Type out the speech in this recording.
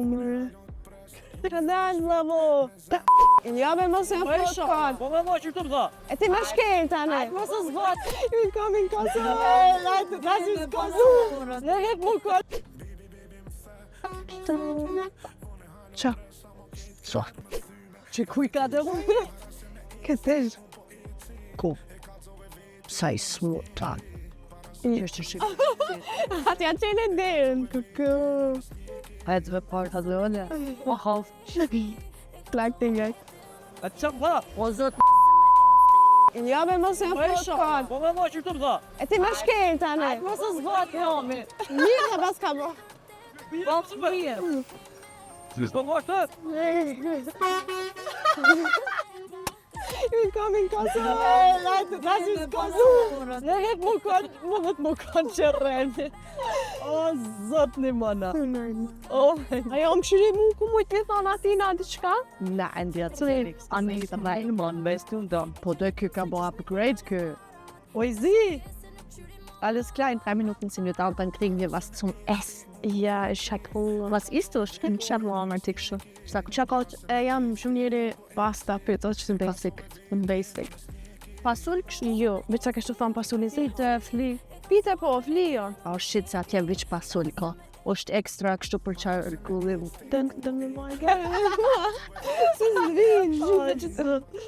mëre. Ka dalë, bravo. Ja, be mos e fut kot. Po më që këtu më tha. E ti më shkel tani. Mos u zbat. Willkommen in Kosovo. Das ist Kosovo. Ne het mu kot. Qa? So. Që kuj ka dhe unë? Këtë Ku? Sa i smut ta. Që është shik. Atë ja qenë derën, këkë. A e të me parë të dhëne. Po half. Plak të ngaj. A të që më tha? O zot, Ja, be mos e fut kot. Po më që këtu më tha. E ti më shkel tani. mos u zbat nomi. Mirë të pas ka bo. Po më mirë. Po më është. Willkommen in Kosovo. Das ist Kosovo. Ne het mu kon, mu het mu kon që rreni. O zot një mëna. Oh my A jam këshyri mu ku mujt me thonë atina diçka? Na, endi atë Felix. Ani të Mann, weißt du, da. Po dhe ky ka bo upgrade ky. Oi sie. Alles klar, in 3 Minuten sind wir da und dann kriegen wir was zum Essen. Ja, ich hab Hunger. Was isst du? Ich hab Hunger, tikshë. Sag, Qa e jam shumë njeri pasta, pizza, që të basic. Basic. Pasul kështu? Jo, veç sa kështu thonë pasulin si. Pite, fli. Pite po, fli jo. Oh shit, se atje veç pasul ka. Është ekstra kështu për qarë kullim. Dën, dën me marrë. Se s'vin, gjithë që të.